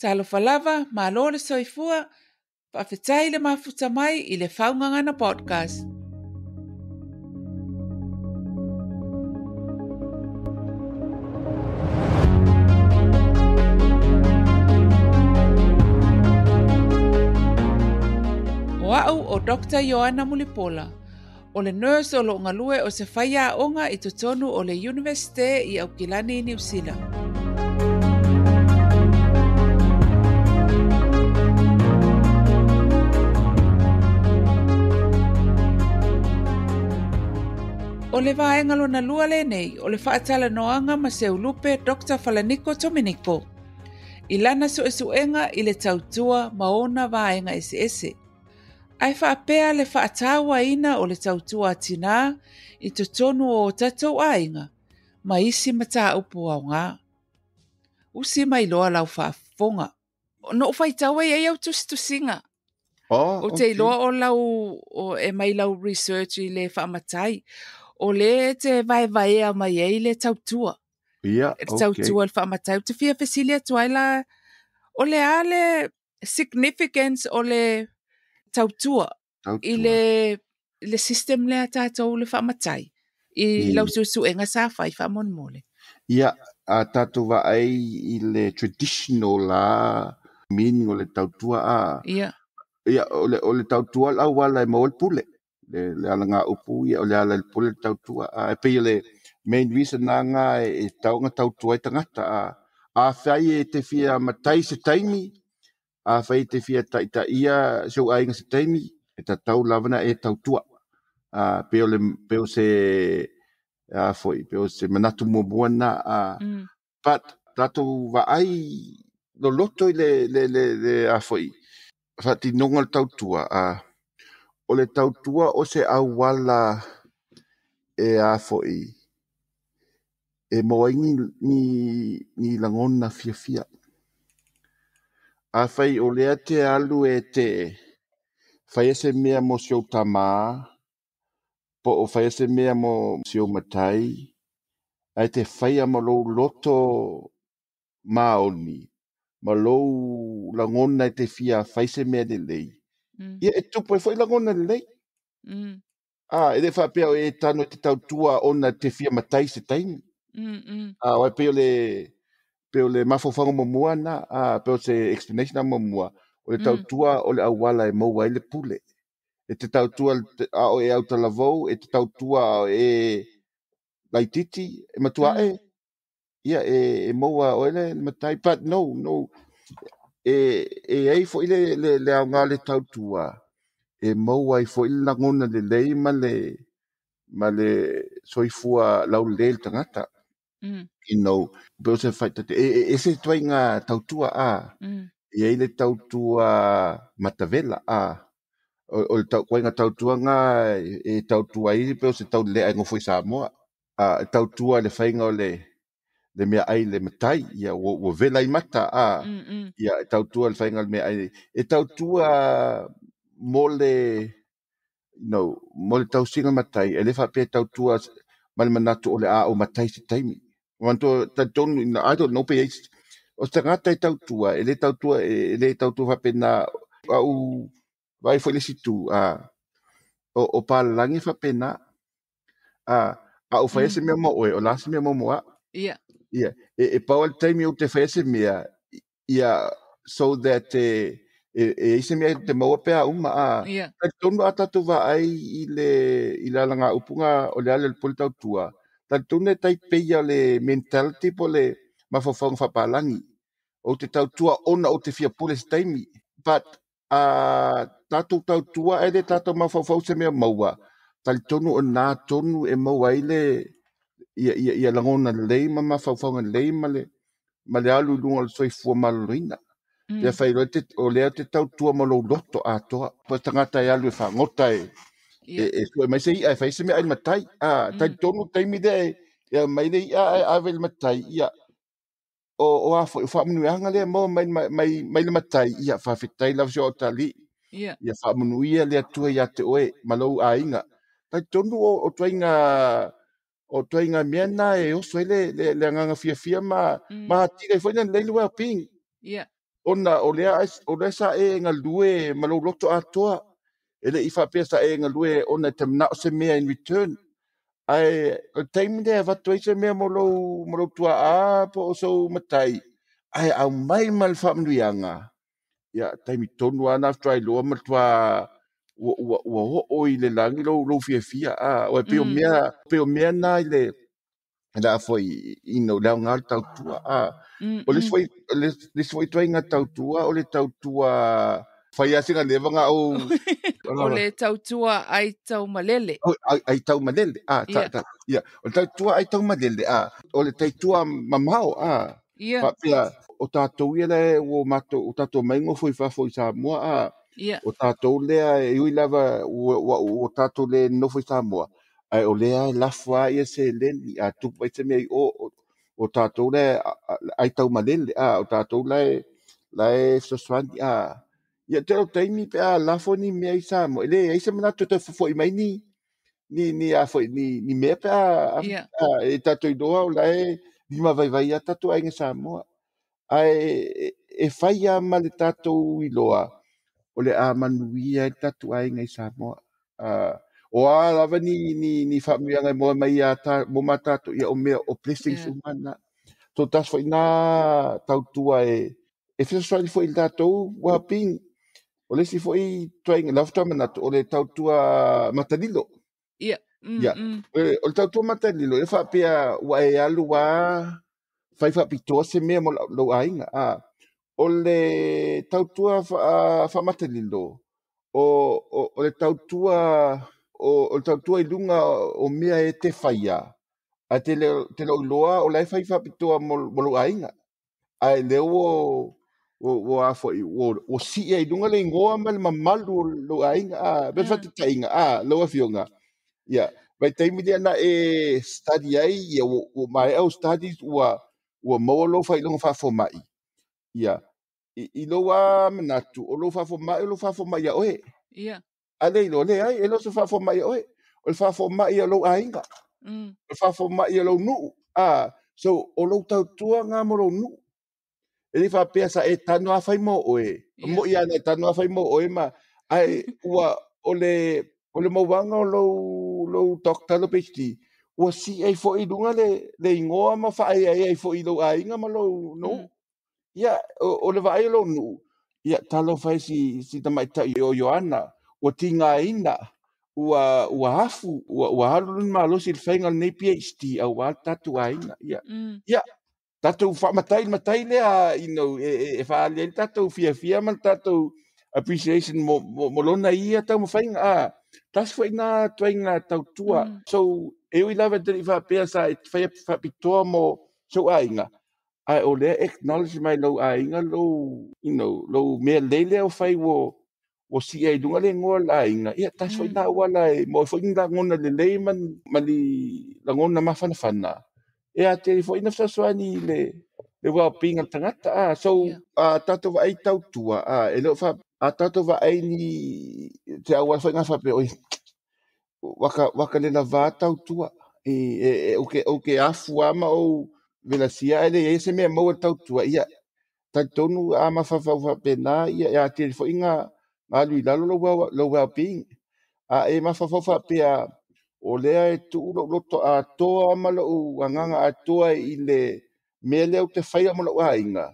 Talofa lava, malo le soifua, faafetai le mafuta mai i le Faugagana Podcast. O au o Dr. Ioana Mulipola, o le nurse o loo galue o se faiaoga i totonu o le Iunivesite i Aukilani i Niu Sila. O le vaega lona lua lenei o le faatalanoaga ma Seulupe Dr. Falaniko Tominiko i lana suesuega i le tautua ma ona vaega eseese. Ae faapea le faatauaina o le tautua a tinā i totonu o o tatou aiga ma isi mataupu aoga. Usi mai loa lau faafofoga. Na ou faitau ai ai au tusitusiga. Oh, Ou te iloa o lau o, e mai lau research i le faamatai. O le e te vaevaea mai ai le tautua. Ia, Le tautua le faamatai. Ou te fia fesili atu ai la, o le a le significance o le tautua, Tautua. i le system lea tatou le faamatai i lau suesuega sa fai faamolemole. Ia, a tatou vaai i le traditional la meaning o le tautua a. Ia. Ia, o le tautua le auala e maua le pule. Le alaga upu, ia, o le ala i le pule le tautua. A, e pei o le main reason nga e tau nga tautua ai tagata. A fai e te fia matai se taimi, a fai e te fia taitaia se ou aiga se taimi, e tatau lava na e tautua. A, pe o le, pe o se, a foi, pe o se manatu muamua na, a, but tatou vaai loloto i le a foi, faatinoga o le tautua, a, o le tautua o se auala e a foi, e maua ai ni lagona fiafia. A fai o lea te alu e te fai se mea mo si ou tamā, po o fai se mea mo si ou matai, ae te faia ma lou loto maoni, ma lou lagona e te fia fai se mea lelei. Ia, e tupu ai foi lagona lelei. A, e le faapea o e tano e te tautua ona te fia matai se taimi. A, o ai pei o le, pei o le mafaufauga muamua na, a, pei o se explanation na muamua, o le tautua o le auala e maua ai le pule. E te tautua a o e autalavou, e te tautua a o e laititi, e matua e. Ia, e maua oe le matai, but no, no. E ai foi le aoga o le tautua, e maua ai foi le lagona lelei ma le soifua laulelei le tagata. You know, pe o se faitaite, e se tuaiga tautua a. E ai le tautua matavela a. O le tuaiga tautua ngā e tautua ai, pe o se tau lea e ngofo i Samoa. A, e tautua le whainga o le mea ai le matai, ia, ua vela i mata, a. Ia, e tautua le whainga o le mea ai. E tautua mo le, you know, mo le tausinga matai, e le whapea tautua ma le manatu o le a o matai se taimi. Wanto, talitonu, I don't know, pe e, o se tagata e tautua, e le tautua, e le tautua whapena, au, vai foi le situ, a, o pālalangi whapena, a, a o whaia se mea mo oe, o la se mea mo moa. Ia. Ia, e pau al taimi o te whaia se mea, ia, so that e i se mea te maua pea uma, a. Ia. Talitonu a tātou vaai i le alanga upunga o le ala le pule tautua, talitonu e tai peia le mentality po le mafaufauga faapalagi. O te tautua ona o te fia pule se taimi. But, tātou tautua e le tātou mafaufau se mea maua. Talitonu o nā tonu e maua ai le, ia, ia, ia lagona lelei ma mafaufauga lelei ma le alu i luga o le soifua maloloina. Pea whai roa te, o lea te tautua ma lou loto atoa. Po tagata e alu e whangota e, e sue mai se ia, e whai se mea ai le matai. A, talitonu taimi lea e, e mai le ia e ave le matai, ia, o a foi, o whaamanuiaga lea maua mai, mai, mai, mai le matai, ia, whawhetai lava si o tali. Ia whaamanuia le atua ia te oe, ma lou aiga. Talitonu o tuaiga mea nā e oso ai le agaga fiafia ma atili ai foi na lelei le well-being. Ona o lea o lea sa e galue ma lou loto atoa. E le i faapea sa e galue ona e te manao se mea in return. Ae o le taimi lea e avatu ai se mea mo lou tuaa po o sou matai, ae aumai ma le faamanuiaga. Ia, taimi tonu lava na faatoa iloa ma matua ua oo i le lagi lou fiafia. A, o e pei o mea, pei o mea na i le la foi le aoga o le tautua. A, o le isi foi, le isi foi ituaiga tautua, o le tautua fai lava sina leva na ou O le tautua ai taumalele. Ai taumalele. A, ta, ta, ia, o le tautua ai taumalele. A, o le tautua mamao. A, faapea, o tatou ia lea ua matou, o tatou mai nofo i fafo i Samoa. A, o tatou lea e ui lava ua tatou le nofo i Samoa, ae o lea e lafo lava ia seleni a tupu mai se mea i o, o tatou lea ai taumalele. A, o tatou la e fesoasoani. A, ia te o taimi pe a lafo ni mea i Samoa, e leai se manatu e toe fofo'i mai ni a foi ni mea pe a e tatou iloa o la e limavaivai a tatou aiga Samoa. Ae e fai lava ma le tatou iloa o le a manuia ai le tatou aiga i Samoa. O a lava ni faamanuiaga e maua mai ia ta mo ma tatou, ia o mea o blessings uma na. So tasi foi na tautua e fesoasoani foi i le tatou well-being. O le isi foi ituaiga lau faatoa manatu, o le tautua matalilo. Ia. O le tautua matalilo, e faapea ua e alu lava fai faapitoa se mea mo lou aiga. A, o le tautua faamatalilo, o le tautua o le tautua i luga o mea e te faia, ae te le o iloa o la e fai faapitoa mo lou aiga. Ae lea ua a foi ua sii ai i luga le igoa ma le mamalu o lou aiga. A, pe faataitaiga, a, lau afioga, ia, vaitaimi lea na e study ai, ia ua maea au studies, ua maua lou faailoga faafomai. Ia, i lou lava manatu, o lou faafomai o lou faafomai ia oe. A le iloa, leai, e le o se faafomai ia oe. O le faafomai ia lou aiga. O le faafomai ia lou nuu. A, so o lou tautua ngā mo lou nuu. E le faapea sa e tanu a fai mo oe. Mo ia na e tanu a fai mo oe ma, ai ua o le mauaga o lou doctor lo PhD, ua si ai foi i luga le igoa ma faaeaea ai foi i lou aiga ma lou nuu. Ia, o le vaai o lou nuu, ia talofa e si tamaitai o Ioana, ua tigaina, ua afu, ua alu lona malosi i le faiga o lenei PhD aua le tatou aiga. Ia, ia, tatou faamatai le matai lea, e faaali ai le tatou fiafia ma le tatou appreciation mo lona ia taumafaiga. A, tasi foi na ituaiga tautua. So, e ui lava te le i faapea sa e faia faapitoa mo sou aiga, ae o lea acknowledge mai lou aiga lou, lou mea lelei lea o fai ua sii ai i luga le igoa o le aiga. Ia, tasi foi na auala e maua ai foi ni lagona lelei ma ni lagona mafanafana. E atili foi na fesoasoani i le well-being o le tagata. A, so, a tatou vaai tautua, a, e le o fa, a tatou vaai ni te auala foi ngā faapea, oi, waka le lava tautua. E, o ke afu ama o velasia ae leai se mea maua i le tautua. Ia, talitonu a mafaufau faapena, ia e atili foi nga alu i lalo lou well-being. A e mafaufau faapea, o lea e tuu lou loto atoa ma lou agaga atoa i le mea lea ou te faia mo lou aiga.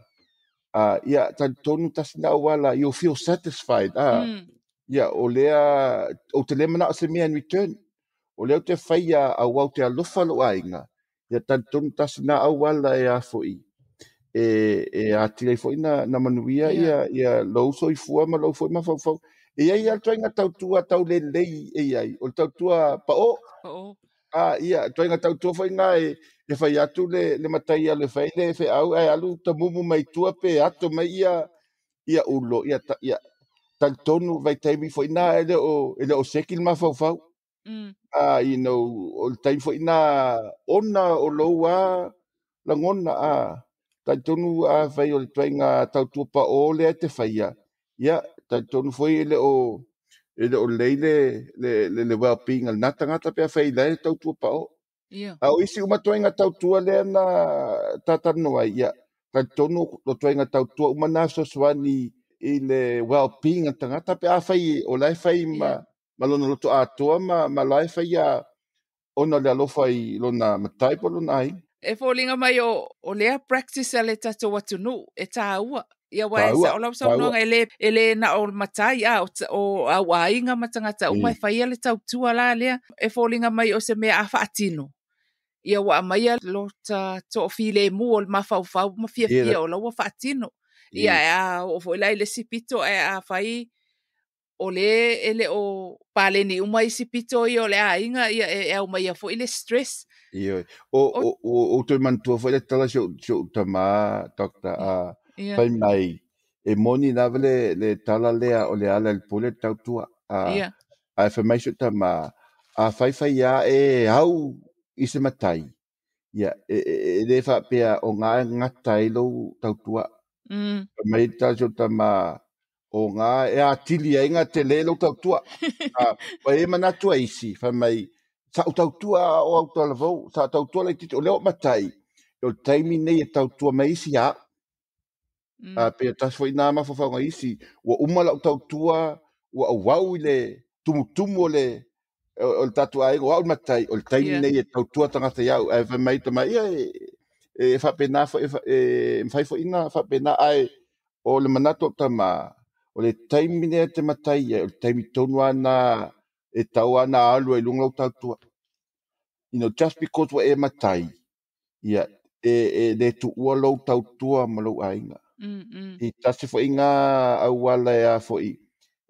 A, ia, talitonu tasi na auala, you feel satisfied. A, ia, o lea, ou te le manao se mea in return. O lea ou te faia aua ou te alofa lou aiga. Ia, talitonu tasi na auala e a foi. E atili ai foi na manuia ia lou soifua ma lou foi mafaufau. E i ai lava le ituaiga tautua taulelei e i ai, o le tautua pao. Oo. A, ia, ituaiga tautua foi na e fai atu le matai alu e fai le feau ae alu tamumu mai tua pe ato mai ia ulo, ia, ia talitonu vaitaimi foi na e le o seki le mafaufau. A, o le taimi foi na ona o lou a lagona a talitonu a fai o le ituaiga tautua pao lea e te faia. Ia, talitonu foi e le o lelei le well-being a lena tagata pe a fai la e tautua pao. A o isi uma ituaiga tautua lea na tatalanoa ai, ia, Talitonu o ituaiga tautua uma na fesoasoani i le well-being o le tagata pe afai o la e fai ma ma lona loto atoa ma la e faia ona o le alofa i lona matai po o lona aiga. E foliga mai o lea practice a le tatou atunuu e taua. Ia aua e sao lau saunoaga e le na o matai a o au aiga ma tagata uma e faia le tautua la lea. E foliga mai o se mea a faatino. Ia ua aumaia lota toafilemu o le mafaufau ma fiafia o la ua faatino. Ia a oo foi la i le isi pito ae afai o le e le o paleni uma isi pito ia o le aiga, ia e aumaia foi le stress. Ioe. O toe manatua foi le tala si ou tamā, Doctor, fai mai, e moni lava le tala lea o le ala i le pule le tautua. Ae fai mai si ou tamā, a faifai lava e au i se matai, ia, e le faapea o gā e gata ai lou tautua. Fai mai le tala si ou tamā, o gā e atili ai gā tele lou tautua. Ua i ai manatu a isi, fai mai, sa ou tautua a o au talavou, sa tautua laitiiti, o lea ua matai, o le taimi nei e tautua mai isi ia au. Pe tasi foi nā mafaufauga isi, ua uma lau tautua, ua auau i le tumutumu o le tatou aiga, o au le matai, o le taimi nei e tautua tagata ia au. Ae fai mai tama, ia e faapena foi, e mafai foi na faapena, ae o le manatu o tama, o le taimi nei e te matai ai, o le taimi tonu lava na e tau lava na alu ai i luga lau tautua. You know, just because ua e matai, ia, e le tuua lou tautua ma lou aiga. I tasi foi ngā auala e a foi,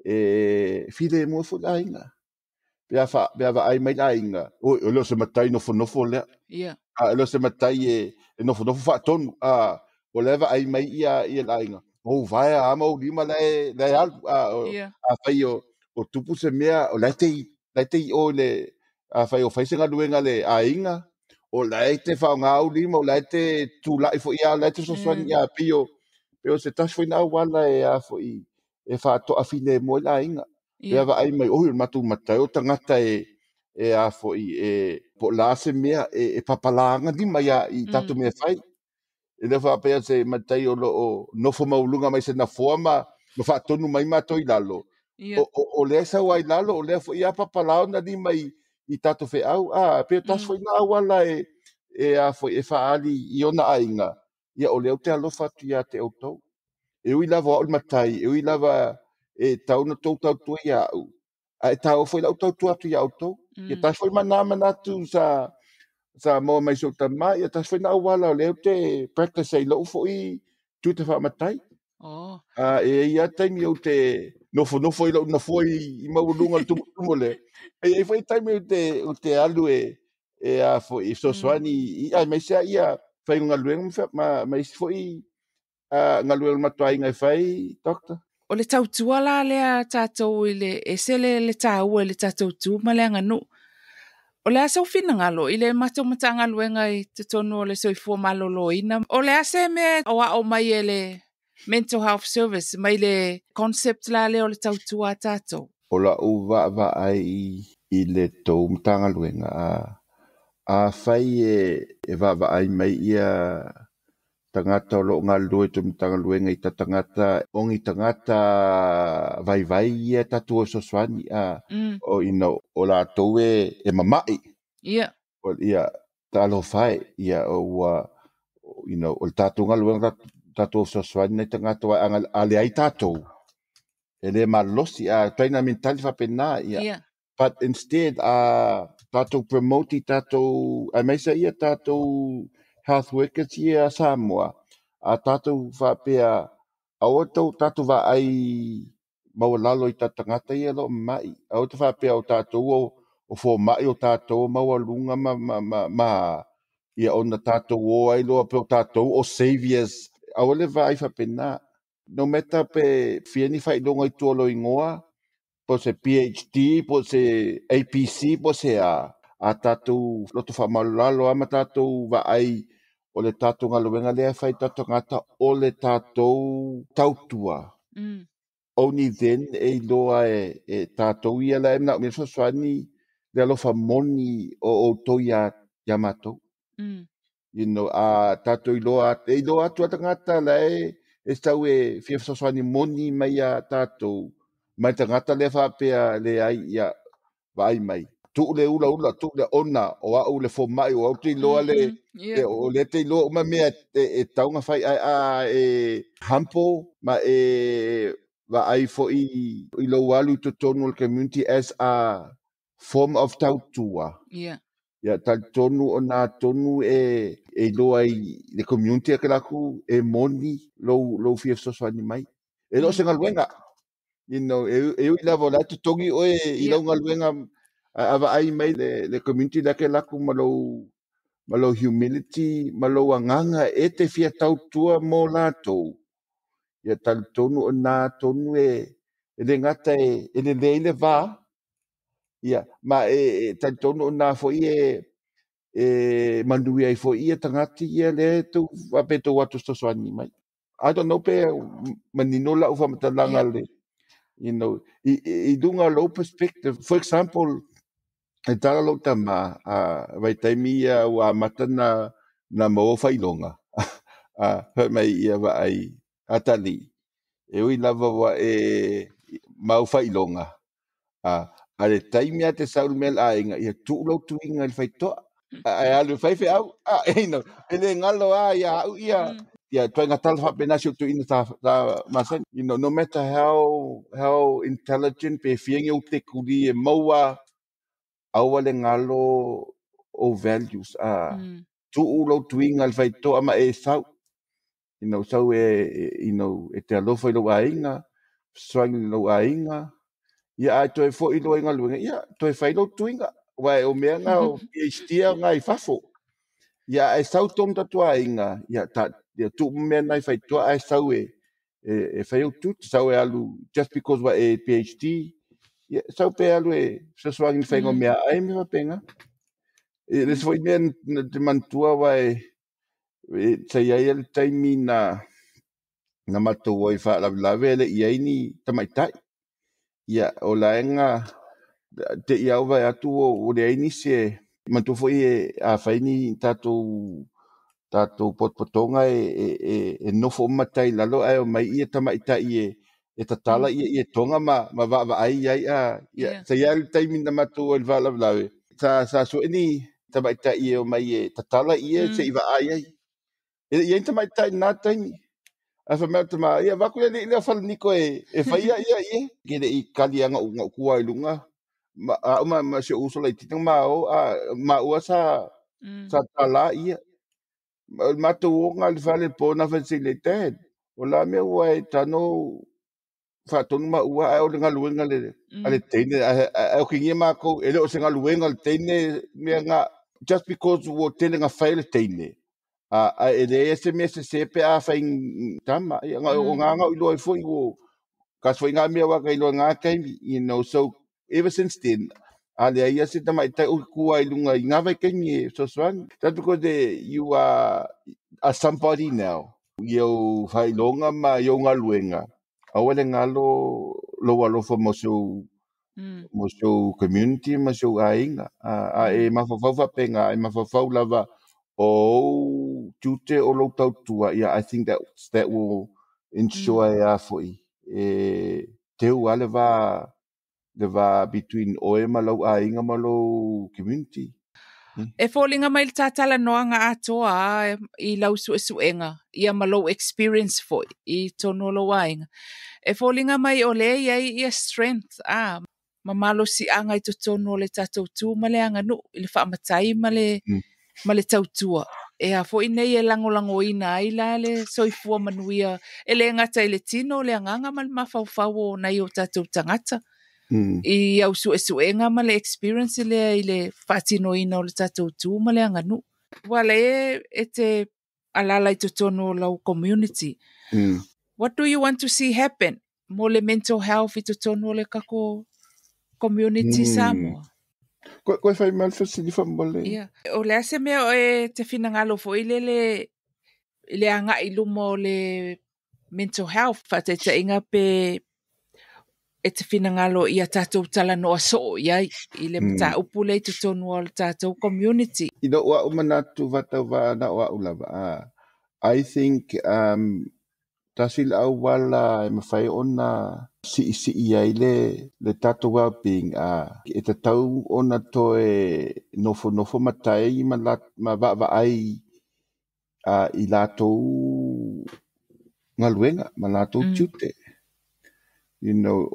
e filemu ai foi le aiga. Pe a vaai mai le aiga, oi, o le o se matai nofonofo lea. A, e le o se matai e nofonofo faatonu. A, o lea vaai mai ia le aiga. O vaea a ma ou lima la e alu. A, afai o tupu se mea, o la e te i o le, afai o fai se galuega le aiga, o la e te faaaoga au lima, o la e te tulai foi ia, o la e te fesoasoani ia, pei o se tasi foi na auala e a foi e faatoafilemu ai le aiga. Pe a vaai mai, oi, o le matou matai o tagata e a foi e po o le a se mea e papalaga lima ia i tatou mea fai. E le faapea se matai o lo o nofo maualuga mai se nafoa ma faatonu mai matou i lalo. O lea sau ai lalo, o lea foi ia papala ona lima i tatou feau. A, pe tasi foi na auala e a foi e faaali i ona aiga, ia o lea ou te alofa atu ia te outou. E ui lava o au le matai, e ui lava e tau na tou tautua ia au, ae taua foi lau tautua atu ia outou. Ia tasi foi mana manatu sa maua mai si ou tamā, ia tasi foi na auala o lea ou te practice ai lou foi tiute faamatai. E ia taimi ou te nofonofo i lou nafoa i maualuga o le tumutumu lea. E i ai foi taimi ou te alu e a foi e fesoasoani i aemaise lava ia faiga galuega ma isi foi galuega matuaiga e fai, Doctor. O le tautua la lea tatou i le ese le taua i le tatou tu ma le aganuu. O le a sau finagalo i le matou Matagaluega i totonu o le soifua maloloina. O le a se mea o ao mai e le Mental Health Service mai le concept la lea o le tautua a tatou? O lau vaavaai i le tou Matagaluega, afai e vaavaai mai ia tagata o loo galulue i tou Matagaluega i ta tagata o ni tagata vaivai ia tatou o fesoasoani, o you know, o latou e mamai. O ia talofa e, ia ua you know, o le tatou galuega tatou fesoasoani nai tagata a leai tatou e le malosi a ituaiga mentality faapena ia. But instead tatou promote i tatou aemaise ia tatou health workers ia Samoa, a tatou faapea aua tatou vaai maualalo i ta tagata ia o loo mamai. Aua te faapea o tatou o fomai o tatou maualuga ma ia ona tatou o ai loa pe o tatou o saviors. Aua le vaai faapena. No matter pe fia ni faailoga i tua o lou igoa, po se PhD, po se APC, po se a tatou loto faamaualalo ma tatou vaai o le tatou galuega lea e fai tatou tagata o le tatou tautua. Only then e iloa e tatou ia la e manaomia fesoasoani le alofa moni o outou ia matou. You know, a tātou iloa, e iloa atu a tagata la e sau e fia fesoasoani moni mai iā tātou, mai tagata lea faapea leai, ia vaai mai. Tuu le ulaula, tuu le ona, o au le fomai, o au te iloa le, o lea te iloa uma mea e tatau ona fai, ae a e humble ma e vaai foi i lou alu i totonu o le community as a form of tautua. Ia talitonu ona atonu e iloa ai le community a ke lakou e moni lou fia fesoasoani mai. E le o se galuega, you know, e ui lava o la e totogi oe i lau galuega, a vaai mai le community lea ke lakou ma lou humility, ma lou agaga e te fia tautua mo latou. Ia talitonu ona atonu e le gata e lelei le va, ia, ma e talitonu ona foi e manuia ai foi ia tagata ia lea tou faapea tou atu fesoasoani mai. I don't know pe manino lau faamatalaga le, you know, i luga o lou perspective. For example, e tala lou tama, vaitaimi ia ua amata na maua faailoga. Fai mai ia vaai, atali, e ui lava ua e mau faailoga. A le taimi a te sau le mea le aiga, ia tuu lau tuiga i le faitoa. Ae alu e fai feau, you know, e le galo a ia au ia, ia ituaiga tala faapena si ou tuuina sa masani. You know, no matter how intelligent pe fia ni ou tekuli e maua, aua le galo o values. Tuu lau tuiga i le faitoa ma e sau. You know, sau e, you know, e te alofa i lou aiga, fesoasoani i lou aiga. Ia ae toe foi loa i galuega, ia toe fai lou tuiga. Uae o mea na o PhD au ngai fafo. Ia ae sau tonu tatou aiga, ia ta ia tuu mea nai faitoa ae sau e fai au tutu, sau e alu just because wa e PhD. Ia sau pe alu e fesoasoani i le faiga o mea ai me faapena. E le isi foi mea na te manatua uae sa i ai le taimi na matou ai faalavelave e le i ai ni tamaitai. Ia o laega te i au vaai atu ua leai nisi e manatua foi e a fai ni tatou potopotoga e nofo uma matai i lalo ae omai ia tamaitai e tatala ia toga ma vaavaai ai a. Ia sa i ai le taimi na matou ai i le faalavelave sa sue ni tamaitai e omai e tatala ia se i vaai ai. E le i ai ni tamaitai i lena taimi. Ae fai mai o le tama, ia vaku ia alii lea o Falaniko e faia ia ia. Ke le i kali a ngau kua i lunga. A o ma si o uso laitiiti ma o a maua sa tala ia. O le matou oga le fale po na fai se le dad. O la mea ua e tano faatonu maua ae o le galuega le a le teine ae o kingia makou e le o se galuega le teine mea nga just because ua tele nga fai le teine. A e leai se mea sese pe a fai tama. Ia o ngā ngau iloa ai foi ua kasi foi ngā mea waka iloa ngā taimi, you know, so ever since then, a leai ia se tamaitai o kua i lunga i ngā vaikaimi e fesoasoani. That's because you are somebody now. I au faailoga ma i au galuega, aua le galo lou alofa mo si ou community ma si ou aiga. A e mafaufau faapena, e mafaufau lava o ou tiute o lou tautua. Yeah, I think that will ensure e a foi e teu a le va between oe ma lau aiga ma lou community. E foliga mai le tatalanoaga atoa i lau suesuega ia ma lou experience foi i tonu o lou aiga. E foliga mai o lea i ai ia strength ma malosiaga i totonu o le tatou tu ma le aganuu i le faamatai ma le tautua. E a foi nei e lagolagoina ai la le soifua manuia e le gata i le tino le agaga ma le mafaufau o nai o tatou tagata. I au suesuega ma le experience lea i le faatinoina o le tatou tu ma le aganuu. Ua le e te alala i totonu o lau community. What do you want to see happen mo le mental health i totonu o le kako community Samoa? Koe fai mai le fesili faamole. Ia. O le a se mea o e te finagalo foi lele i le agai i luma o le mental health faataitaiga pe E te finagalo ia tatou talanoa soo i ai i le mataupu lea i totonu o le tatou community. I lou au manatu faatauvaa na o au lava, I think tasi le auala e mafai ona siisii ai le tatou well-being, e tatau ona toe nofonofo matai ma vaavaai i latou galuega ma latou tiute. You know,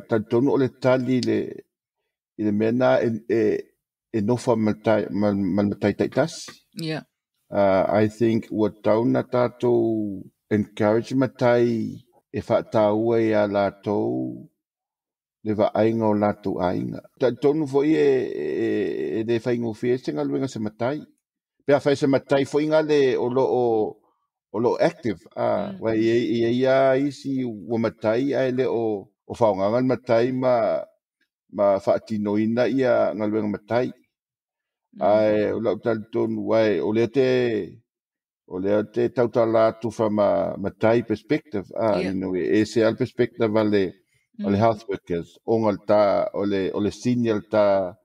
talitonu o le tali i le mea na e nofo ma le matai taitasi. I think ua tau na tatou encourage matai e faataua ia latou le vaaiga o latou aiga. Talitonu foi e le faigofie se galuega se matai. Pe afai se matai foi gale o lo active. Wa e ia isi ua matai ae le o faaaogaga le matai ma faatinoina ia galuega matai. Ae o lau talitonu ai o lea te tautala atu from a matai perspective. You know, e se al perspective ale o le health workers o ngalta o le senior ta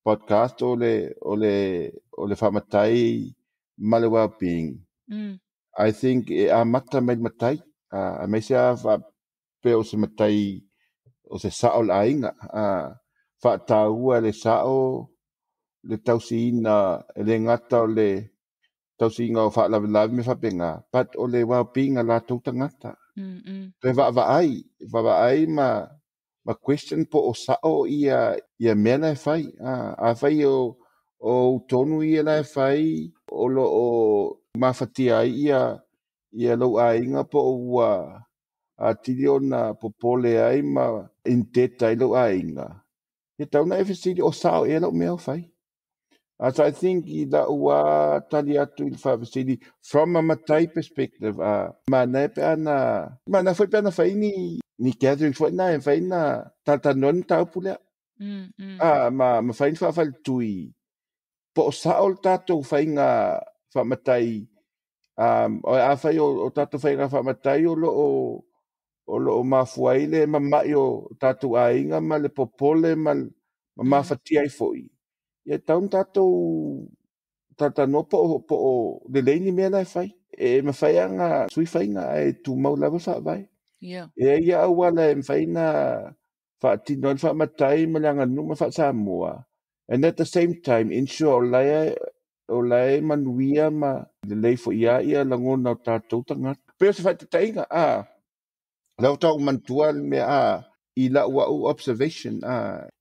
podcast o le faamatai ma le well-being. I think e amata mai matai a mai se a pe o se matai o se sao le aiga faataua le sao le tausiina e le gata o le tausiga o faalavelave me faapena, but o le well-being a latou tagata. Toe vaavaai ma question po o sao ia mea la e fai. Afai o tonu ia la e fai o lo o mafatia ai ia lou aiga po o ua atili ona popole ai ma inteta ai lou aiga. E tau na e fesili o sao ea lau mea o fai. As I think i lau tali atu i le faafesili from a matai perspective, mana pe ana mana foi pe ana fai ni gathering foi na e fai na talatalanoa ni mataupu lea. Ma fai ni faafaletui po o sao le tatou faiga faamatai. Afai o tatou faiga faamatai o lo o mafua ai le mamai o tatou aiga ma le popole ma mafatia ai foi. Ia tau na tatou talatalanoa po o lelei ni mea la e fai. E mafai aga sui faiga ae tumau lava faavae. E ia auala e mafai na faatino ai le faamatai ma le aganuu ma faasamoa. And at the same time, ensure o lae manuia ma lelei foi ia lagona o tatou tagata. Pe o se faataitaiga, lau tau manatua le mea i lau au observation,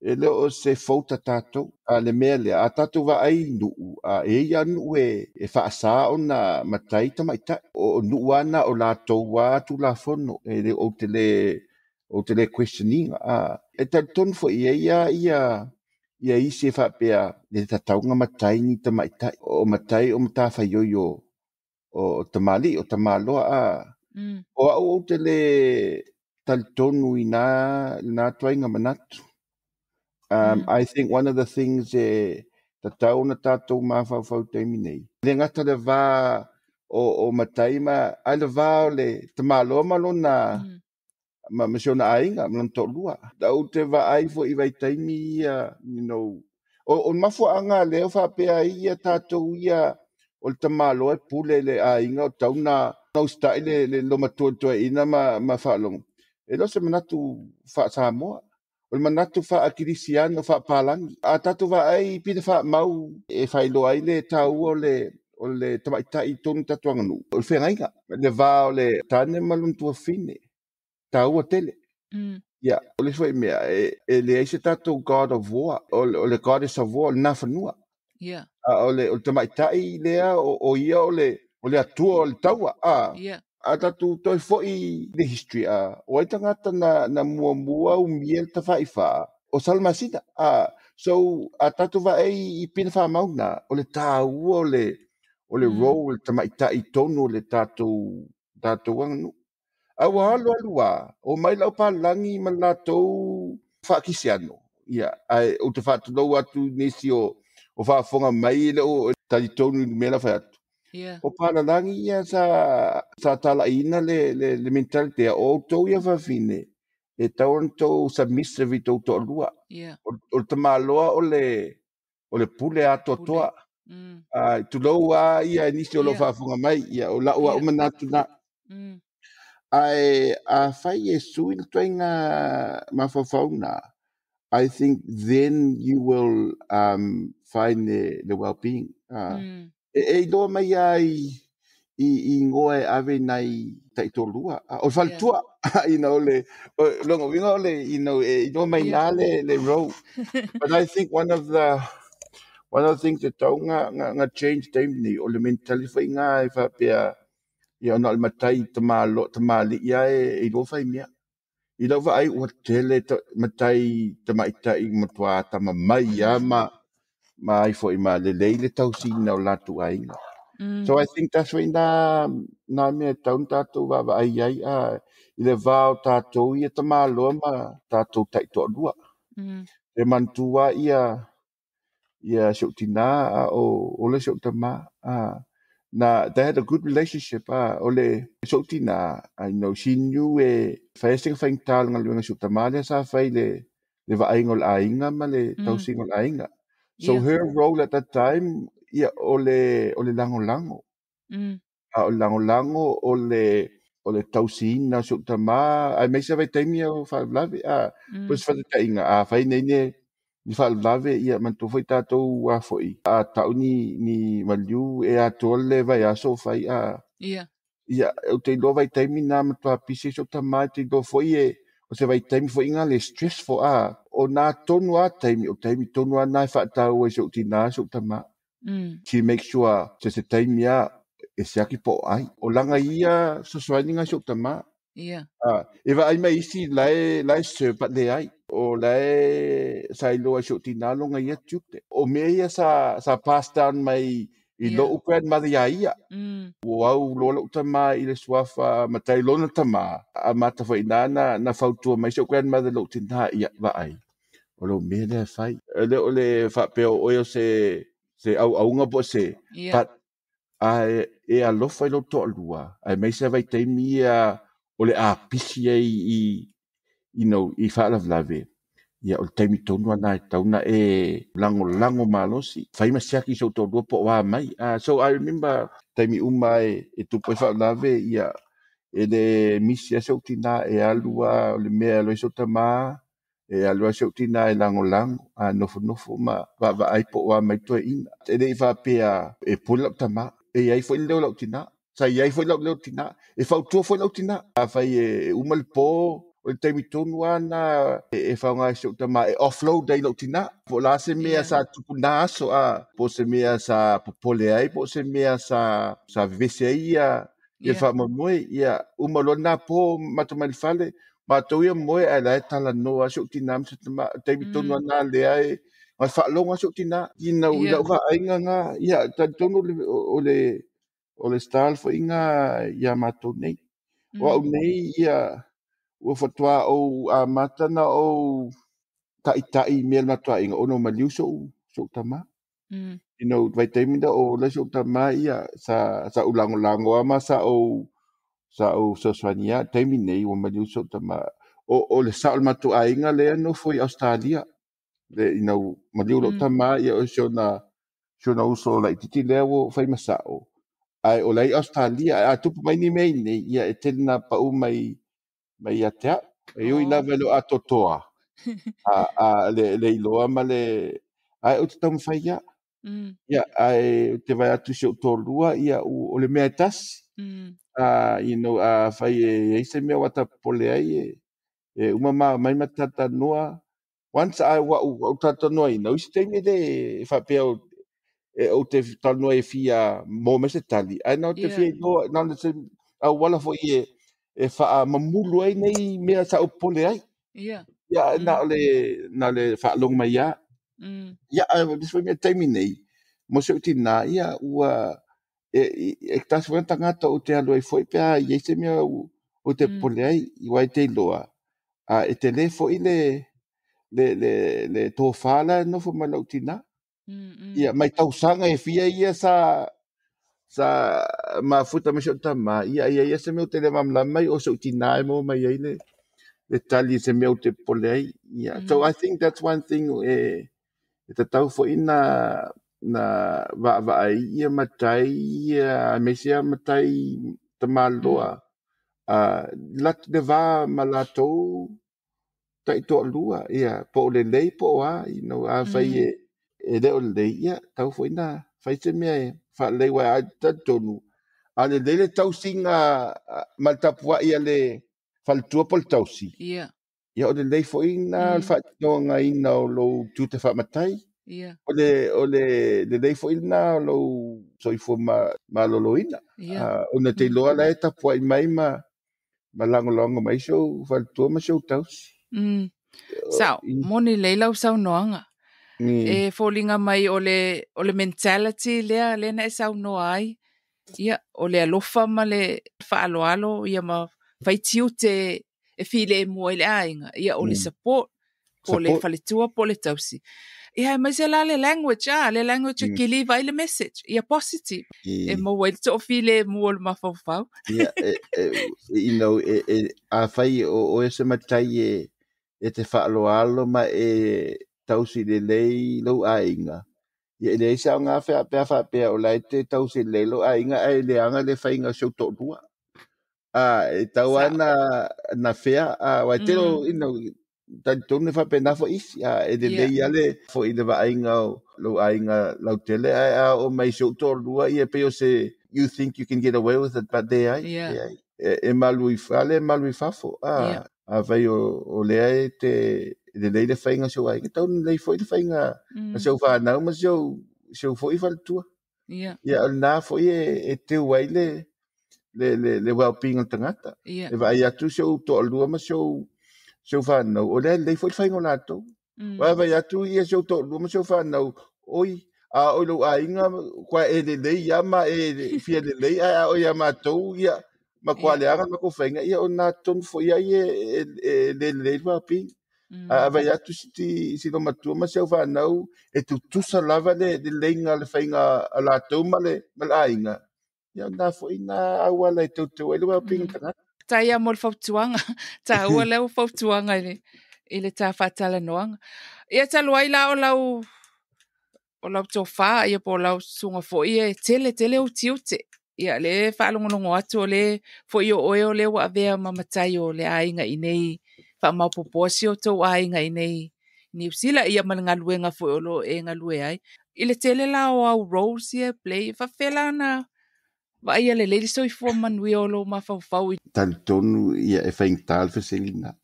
e le o se fouta tatou, le mea lea, a tatou vaai nuu, e ia nuu e faasa ona matai tamaitai. O nuu ana o latou a tulafono, e le o te le questioninga. E talitonu foi e ia isi e faapea le tatauga matai ni tamaitai. O matai o matafaioi o tamali, o tamaloa. O au ou te le talitonu i nā tuaiga manatu. I think one of the things e tatau na tatou mafaufau taimi nei. Le gata le vā o matai ma, ai le vā o le tamaloa ma lona ma si ona aiga, ma lona toalua. Au te vaai foi i vaitaimi ia, you know, o mafuaaga lea o faapea ai ia tatou ia o le tamaloa e pule le aiga o tau na usita'i le lomatua le toeaina ma faalogo. E le o se manatu faasamoa. O le manatu faakilisiano faapalagi. A tatou vaai pita faamau e faailoa ai le taua o le tamaitai i totonu o tatou aganuu. O le feagaiga, le va o le tane ma lona tuafafine. Taua tele. Ia, o le isi foi mea, e leai se tatou god of war, o le goddess of war, o le nafanua. O le tamaitai lea, o ia o le atua o le taua. A tatou toe foi le history, o ai tagata na muamua umia le tafaifā, o Salamasina. So, a tatou vaai i pina faamauna, o le taua o le role o le tamaitai i totonu o le tatou aganuu. A ua alu alu a, o mai lau palalagi ma latou faakisiano. Ia, ae ou te faatulou atu nisi o faafofoga mai le o talitonu i le mea la fai atu. O palalagi ia sa talaiina le mentality o outou ia fafine. E tatau ona tou submissive i tou toalua. Yeah. O le tamaloa o le pule atoatoa. Tulou a ia nisi o lo faafofoga mai, ia o lau au manatu na. Ae afai e sui le ituaiga mafaufauga, I think then you will find the well-being. E iloa mai lava i igoa e ave i nai taitolua. O le faletua, le lona uiga o le, e iloa mai na le role. But I think one of the things e tatau na change taimi nei, o le mentality foi na e faapea, ia ona o le matai tamalo, tamalii lava e iloa fai mea. I lau vaai ua tele matai tamaitai matua tamamai lava ma ai foi ma lelei le tausiga o latou aiga. So I think that's foi na mea e tatau ona tatou vaavaai ai i le va o tatou ia tamaloa ma tatou taitoalua. E manatua ia si ou tina a o le si ou tama na they had a good relationship. O le si ou tina, I know she knew e fai se faigata le galuega si ou tama lea sa fai le vaaiga o le aiga ma le tausiga o le aiga. So her role at that time, ia o le lagolago. A o le lagolago o le tausiina o si ou tama aemaise vaitaimi o faalavelave. Po o se faataitaiga, a fai nei ni faalavelave, ia manatua foi tatou a foi a tau ni maliu e atoa le vaiaso o fai a. Ia ou te iloa vaitaimi na matua pisi ai si ou tama e te iloa foi e o se vaitaimi foi ga le stressful a o na tonu a taimi o taimi tonu a na e faataua i si ou tina si ou tama. She make sure se taimi a e siaki po o ai o laga ia fesoasoani si ou tama. E vaai mai isi lae serve but leai o lae sa iloa i si ou tina loga ia tiute o mea ia sa pass down mai i lou grandmother ia ia. Ua au loa lou tama i le suafa matai lona tama a mata foi na fautua mai si ou grandmother lou tina ia vaai o lou mea lea e fai e le o le faapea o oe o se auauga po o se but a e alofa i lou toalua aemaise vaitaimi ia o le apisi ai i i faalavelave ia o le taimi tonu ana e tatau ona e lagolago malosi fai ma siaki i sou toalua po o a mai. So I remember taimi uma e tupu ai faalavelave ia e le misi a si ou tina e alu a o le mea e alu ai si ou tama e alu a si ou tina e lagolago a nofonofo ma vaavaai po o a mai toeaina. E le i faapea e pule lau tama e iai foi le leo o lau tina sa iai foi lau leo tina e fautua foi lau tina afai e uma le po o le taimi tonu lava na e faaaoga ai si ou tama e offload ai lau tina po o le a se mea sa tupu na aso a po o se mea sa popole ai po o se mea sa vevesi ai ia ia faamoemoe ia uma loa lena po matou mai le fale matou ia moe ae la e talanoa si ou tina ma si ou tama taimi tonu lava na lea e ma faalogo lava si ou tina i lau vaaiga na ia talitonu o le style foi na ia matou nei. O au nei ia ua faatoa ou amata na ou taitai i mea o le matou aiga ona ua maliu si ou tama. Vaitaimi na o ola si ou tama ia sa ou lagolago lava ma sa ou fesoasoani lava. Taimi nei ua maliu si ou tama o le sao o le matou aiga lea e nofo i Australia. Le maliu lou tama ia o si ona uso laitiiti lea ua fai ma sao. Ae o la e i Australia ae a tupu mai ni mea iinei ia e tele na pau mai ia te au. E ui lava e le o atoatoa a le iloa ma le ae ou te taumafai lava. Ia ae ou te vaai atu i si ou toalua ia o le mea e tasi. Afai e i ai se mea ua ta popole ai e uma ma mai ma talatalanoa. Once a ua ou talatalanoaina, o isi taimi e le faapea e ou te talanoa e fia maua mai se tali, ae na ou te fia iloa na o se auala foi e faamamulu ai nei mea sa ou popole ai. Ia na o le faalogo mai lava. Ia ae o le isi foi mea i le taimi nei, mo si ou tina ia ua e tasi foi na tagata ou te alu ai foi pe a i ai se mea ou te popole ai, aua e te iloa e tele foi le tofa la e nofo ma lau tina. Ia mai tausaga e fia ia sa mafuta mai si ou tama, ia ia ia se mea ou te le malamalama ai o si ou tina e maua mai ai le le tali se mea ou te popole ai. Ia, so I think that's one thing e tatau foi na vaavaai ia matai ia, aemaise lava matai tamaloa, le va ma latou taitoalua, ia, po o lelei po o a, you know, afai e le o lelei, ia, tau foi na fai se mea e faalelei, aua e talitonu, a lelei le tausiga ma le tapuai a le faletua po o le tausi, ia o lelei foi na le faatinogaina o lou tiute faamatai. O le lelei foi lena o lou soifua maloloina. Ona te iloa la e tapuai mai ma lagolago mai si ou faletua ma si ou tausi. Sao, moni lelei lau saunoaga. E foliga mai o le mentality lea na e saunoa ai. Ia, o le alofa ma le faaaloalo ia ma faitiute e filemu ai le aiga. Ia, o le support, po le faletua po le tausi. Ia, aemaise la le language, le language e kiliva ai le message. Ia positive. E maua ai le toafilemu o le mafaufau. Ia, you know, afai o oe se matai e te faaaloalo ma e tausi lelei lou aiga, ia e leai se aoga pe a faapea o la e te tausi lelei lou aiga ae leaga le faiga o si ou toalua. E tau lava na fea, aua e tele o, you know, talitonu e faapena foi isi, e lelei lava le foi le vaaiga o lou aiga lautele, ae a oo mai i si ou toalua, ia e pei o se you think you can get away with it, but leai, leai. E malu i fale, e malu i fafo. Afai o lea e te lelei le faiga o si ou aiga, tau lelei foi le faiga a si ou fanau ma si ou foi faletua. Ia, o lena foi e teu ai le well-being o le tagata. E vaai atu si ou toalua ma si ou fanau, o lea e lelei foi le faiga o latou. Aua e vaai atu ia si ou toalua ma si ou fanau, oi, a oi lou aiga, kua e lelei ia ma e fia lelei, ae a oi ia matou, ia, ma kua leaga le matou faiga, ia o na tonu foi ai e le lelei le well-being. A vaai atu si lou matua ma si au fanau, e tutusa lava le leleiga o le faiga a latou ma le aiga, ia o na foi na auala e teuteu ai le well-being o le tagata. Taia mo le fautuaga. Taua lea fautuaga i le ta faatalanoaga. Ia talu ai la o lau tofa ia po o lau susuga foi e tele tele ou tiute. Ia le faalogologo atu o le foi o oe o lea ua avea ma matai o le aiga i nei faamaopoopoa si o tou aiga i nei Niu Sila ia ma le galuega foi o lo e galue ai. I le tele la o au roles ia play, faafefea na vaaia lelei le soifua manuia o lou mafaufau i Talitonu ia e faigata le fesiliga.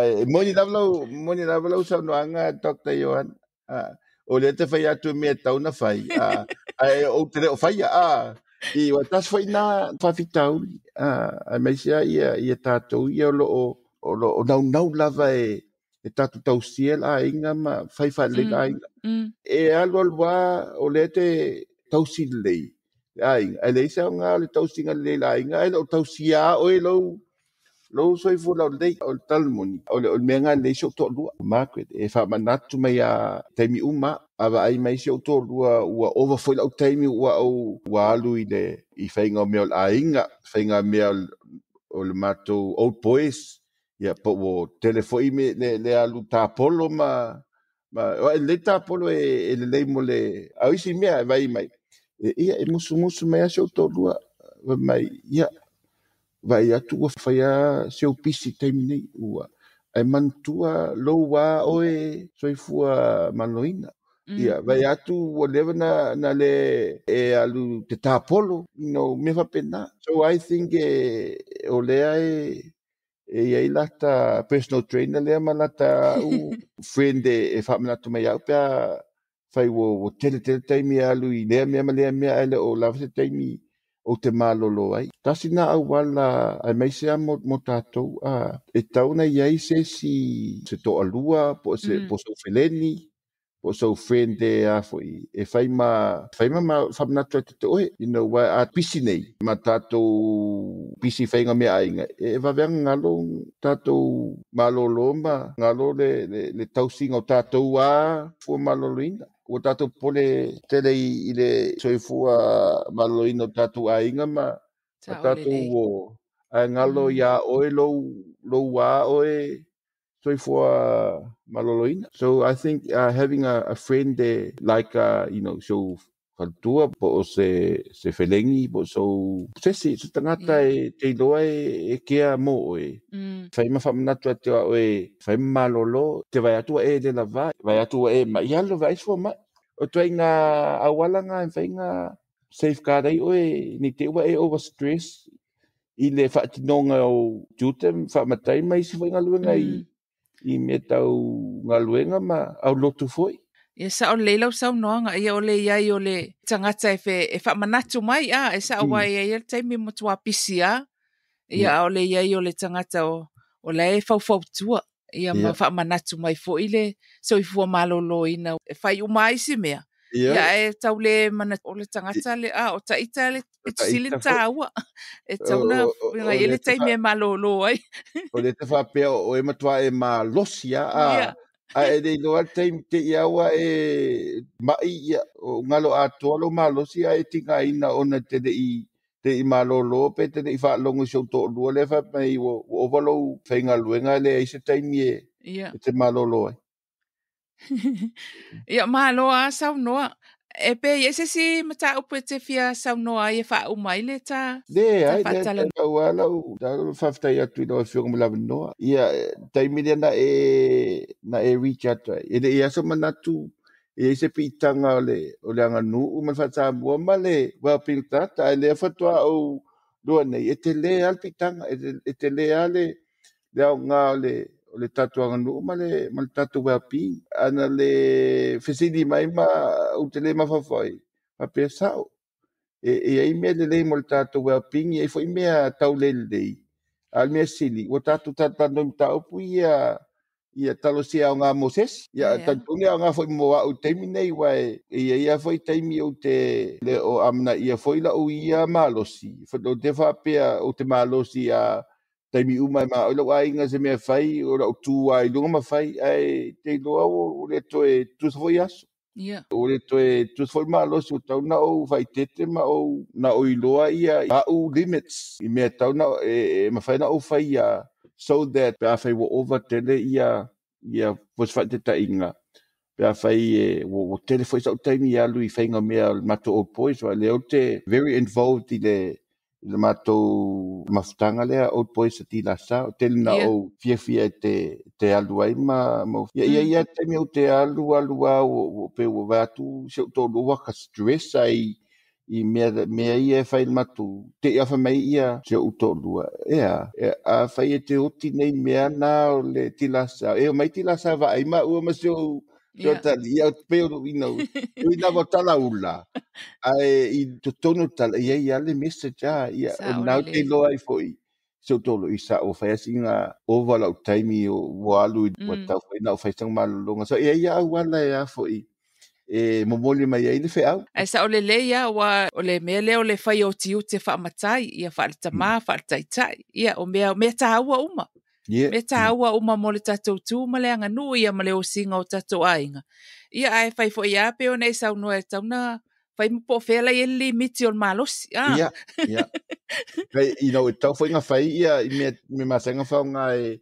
E moni lava lau saunoaga, Dr. Johan. O lea te fai atu e mea tau na fai. Ae ou te le o faia. I ua tasi foi na faafitauli. Aemaise lava ia tatou ia o lo o naunau lava e tatou tausia le aiga ma fai faalelei le aiga. E alu alu lava o lea te tausi lelei le aiga. Ae leai se aoga o le tausiga lelei le aiga, ae le o tausia lava oe lou soifua laulelei. O le tala moni, o le mea lena e lelei si ou toalua. Margaret, e faamanatu mai a taimi uma, a vaai mai si ou toalua ua ova foi lau taimi ua ou ua alu i faiga o mea o le aiga, faiga o mea o le matou old boys, ia po ua tele foi me, le alu tapolo ma o e lelei tapolo e lelei mo le au isi mea e vai mai. E, ia e musumusu mai a si ou toalua, fai mai, ia, vaai atu ua faia si ou pisi taimi nei ua ae manatua lou a oe soifua maloloina. Ia vaai atu ua leva na le e alu te tapolo, you know, mea faapena. So I think o lea e i ai lata personal trainer lea ma lata au friend e faamanatu mai au pe a fai ua tele tele taimi e alu i lea mea ma lea mea ae le o lava se taimi ou te malolo ai. Tasi na auala aemaise lava mo tatou e tau na i ai se isi se toalua po o se po o sou feleni po o sou friend e a foi e fai ma faamanatu ai te oe, you know, ua a pisi nei ma tatou pisi faiga mea aiga e vave galo tatou malolo ma galo le tausiga o tatou a fua maloloina ua tatou pole tele i le soifua maloloina o tatou aiga ma Sao tatou lelei. O Ae galo iā oe lou ā oe soifua maloloina. So I think having a friend there like you know so faletua po o se felegi po o sou sesi se tagata e te iloa e kea mo oe. Fai ma faamanatu ia te oe, fai ma malolo, te vaai atu ua e le lava, vaai atu ua e mai, alu vaai sua mai. O ituaiga auala na e mafai ona safeguard ai oe nei te i ua e over stress i le faatinoga o tiute ma faamatai ma isi foi galuega i mea tau galuega ma aulotu foi. Ia sao lelei lau saunoaga, ia o le iai o le tagata e fe e faamanatu mai a e sao aua e iai le taimi e matua pisi a ia a o le iai o le tagata o la e faufautua ia ma faamanatu mai foi le soifua maloloina e fai uma ai isi mea. Ia ae tau le manatu o le tagata le a o taita le pito sili ona taua. E tatau ona i ai le taimi e malolo ai. O lea te faapea o oe matua e malosi a ae e le iloa le taimi te i a ua e mai ia o galo atoa lou malosi ae tigaina ona e te le i te i malolo pe te le i faalogo i si ou toalua lea fai mai ua ova lou faigaluega e leai se taimi e te malolo ai. Ia, malo lava saunoa. E pe i ai se isi mataupu e te fia saunoa ai e faauma ai le ta Leai, leai, pau lava lau tala, faafetai atu i lau Afioga mo le avanoa. Ia, taimi lea na e reach atu ai, e le i i ai se manatu e i ai se piitaga o le aganuu ma le faa-Samoa ma le well-being o tagata, ae lea faatoa ou iloa nei, e tele lava le piitaga, e tele lava le aoga o le tatou aganuu ma le tatou well-being. Ana le fesili mai ma ou te le mafaufau ai, faapea sao, e i ai mea lelei mo le tatou well-being, e i ai foi mea tau le lelei. A o le mea sili, ua tatou talatalanoa i mataupu ia, ia talosia aoga mo se isi. Ia, talitonu e aoga foi mo au i le taimi nei, aua e i ai lava foi taimi ou te le o amanaia foi lau ia malosi. Ou te faapea ou te malosi a taimi uma e maoi lou aiga se mea e fai, o lau tu lava i luga ma fai, ae te iloa ua le toe tutusa foi aso. Ua le toe tutusa foi malosi, ua tatau ona ou faaeteete ma ou na ou iloa ia au limits i mea e tatau ona e mafai ona ou faia so that pe afai ua ova tele ia ia mo se faataitaiga pe afai e ua tele foi sau taimi e alu i faiga mea o le matou old boys, aua o lea ou te very involved i le i le matou mafutaga lea Old Boys sa Tilasa, o tele na ou fiafia e te alu ai ma ia ia ia taimi ou te alu alu a ua pei ua vaai atu si ou toalua ua ka stress ai i mea ia e fai le matou te i a fai mai ia si ou toalua ea afai e te oti nei mea na o le Tilasa e omai Tilasa vaai maua ma si ou tali ia pei o you know ui lava o talaula ae i totonu o tala e i ai lava le message a ia o lena ou te iloa ai foi si ou toalua i sa ua fai lava sina ova lau taimi ua alu ua tatau foi ona ou fai sana malologa. So e i ai lava auala e a foi e momoli mai ai le feau. Ae sao lelei lava aua o le mea lea o le fai o tiute faamatai, ia faale-tama, faale-taitai, ia o mea taua uma. Mea taua uma mo le tatou tu ma le aganuu ia ma le osiga o tatou aiga. Ia ae fai foi lava pei ona e saunoa e tatau ona fai ma po o fea la e i ai le limiti o le malosi. Ia, ia. You know, e tatau foi ona fai ia i mea masani ona faaaoga e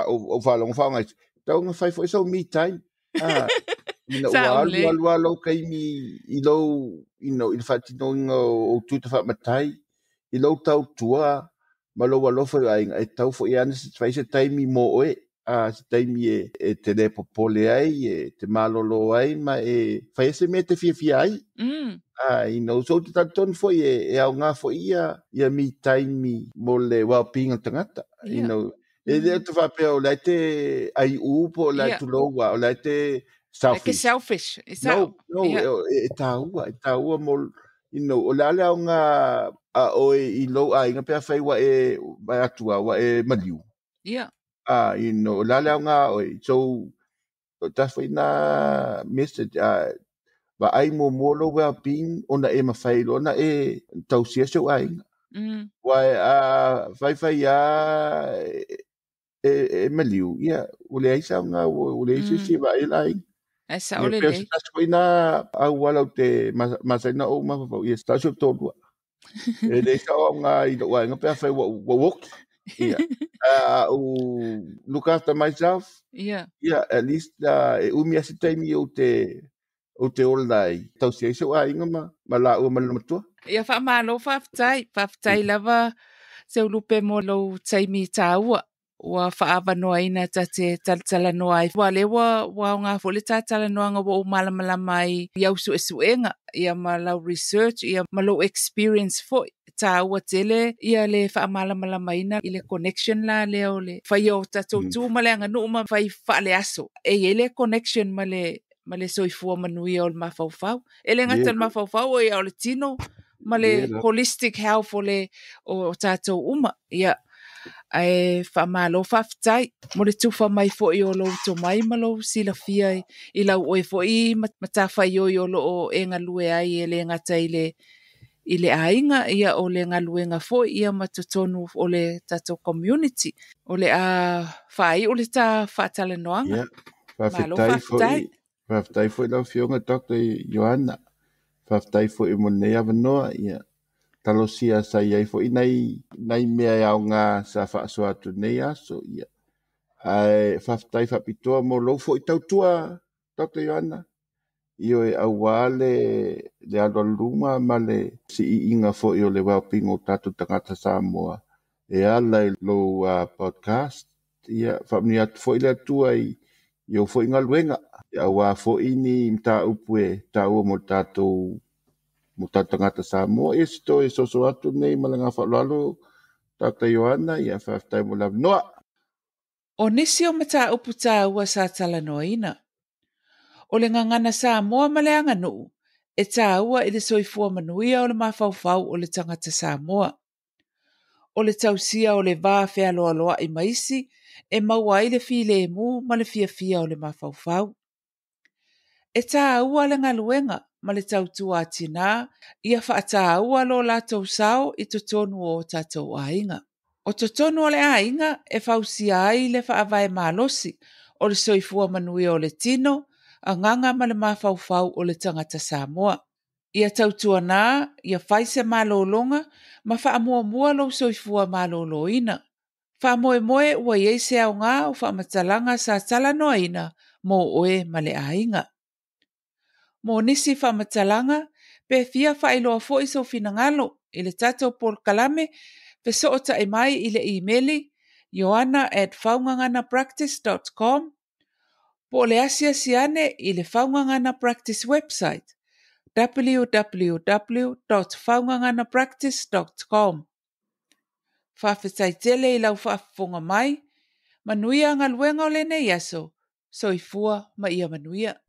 ou faalogo faaaoga e tatau ona fai foi sou me time. Ina ua alu alu lava lou taimi i lou, you know, i le faatinoina o ou tiute faamatai, i lou tautua ma lou alofa i aiga, e tatau foi lava ona fai se taimi mo oe, se taimi e te le popole ai, e te malolo ai ma e fai ai se mea e te fiafia ai. You know, so ou te talitonu foi e aoga foi ia me time mo le well-being o le tagata. You know, e le o te faapea o la e te aiu po o la e tulou a, o la e te selfish. Like selfish. No, no, e taua, e taua mo, you know, o le a le aoga a oe i lou aiga pe afai ua e vae atu a, ua e maliu. You know, o le a le aoga a oe. So, tasi foi na message, vaai muamua lou well-being ona e mafai loa ona e tausia si ou aiga. Aua a faifai lava e maliu, ia, ua leai se aoga, ua leai se isi e vaai i le aiga. Ae sao lelei. Ia, pe o se tasi foi na auala ou te masani ona ou mafaufau, ia tasi ou toalua. E leai sau aoga i lou aiga pe afai ua ou oki. Ia, a ou look after myself. Ia. Ia, at least e umi lava se taimi ou te ou te ola ai, tausi ai sou aiga ma, ma laua ma le matua. Ia faamalo faafetai, faafetai lava Seulupe mo lou taimi taua ua faaavanoaina ta te talatalanoa ai. Aua o lea ua, ua aoga foi le ta talanoaga ua ou malamalama ai i au suesuega ia ma lau research ia ma lou experience foi. Taua tele ia le faamalamalamaina i le connection la lea o le faia o tatou tu ma le aganuu ma fai faaleaso. E i ai le connection ma le ma le soifua manuia o le mafaufau. E le gata i le mafaufau, ia o le tino ma le holistic health o le o tatou uma. Ia, ae faamalo faafetai mo le tufa mai foi o lou tomai ma lou silafia i lau oe foi matafaioi o loo e galue ai e le gata i le i le aiga, ia o le galuega foi ia ma totonu o le tatou community. O le a faaiu le ta faatalanoaga. Ia, faafetai foi. Faafetai foi lau Afioga Dr. Ioana. Faafetai foi mo lenei avanoa. Ia, talosia sa i ai foi nai, nai mea e aoga sa faasoa atu nei aso. Ia. Ae faafetai faapitoa mo lou foi tautua, Dr. Ioana. Ioe, auā le, le alualuma ma le si'iiga foi o le well-being o tatou tagata Samoa e ala i lou podcast. Ia, faamanuia atu foi le Atua i, i ou foi galuega, auā foi ni mataupu e taua mo le tatou mo tatou tagata Samoa. Ia, se toe soso atu nei ma le agaga faaaloalo, Dr. Ioana, ia faafetai mo le avanoa. O nisi o mataupu taua sa talanoaina, o le gagana Samoa ma le aganuu e taua i le soifua manuia o le mafaufau o le tagata Samoa. O le tausia o le va fealoaloai ma isi e maua ai le filemu ma le fiafia o le mafaufau. E taua le galuega ma le tautua a tinā ia faataua lo latou sao i totonu o o tatou aiga. O totonu o le aiga e fausia ai le faavae malosi o le soifua manuia o le tino, agaga ma le mafaufau o le tagata Samoa. Ia tautuanā, ia fai se malologa ma faamuamua lou soifua maloloina. Faamoemoe ua i ai se aoga o faamatalaga sa talanoaina mo oe ma le aiga. Mo nisi faamatalaga, pe fia faailoa foi sou finagalo i le tatou polokalame, fesootai mai i le imeli ioana@faugaganapractice.com po o le asiasi ane i le Faugagana Practice website www.faugaganapractice.com. Faafetai tele i lau faafofoga mai. Manuia galuega o lenei aso. Soifua ma ia manuia.